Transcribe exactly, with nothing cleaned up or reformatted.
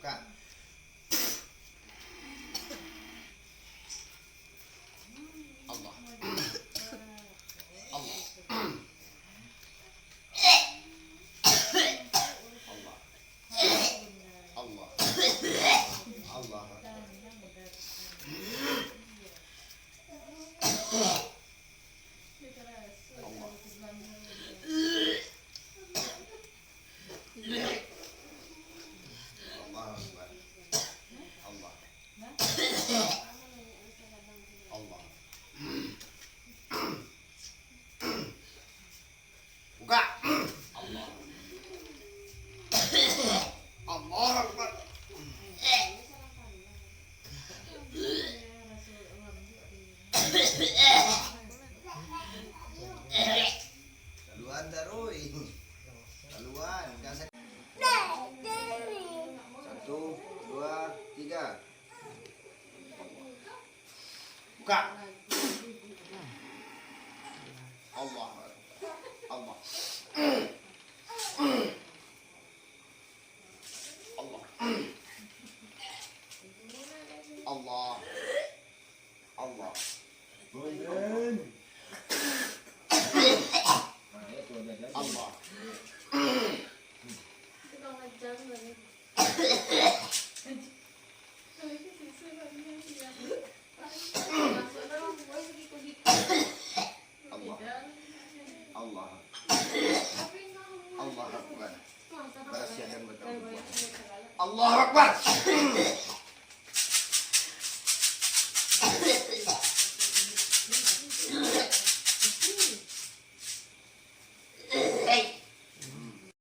Buka. Allah. Allah. Allah. Allah. Allah. Allah. Allahu Akbar. Allah. Allah. Buka. Allah. Allahu Akbar. Kaluan taruih. Kaluan. Jangan sakit. Satu, dua, tiga. Buka. Allah. Allah. Allah. Allah. Allah. Allah. Allah. Allah. Allah Akbar. Barasiah dan batanggung. Allah Akbar.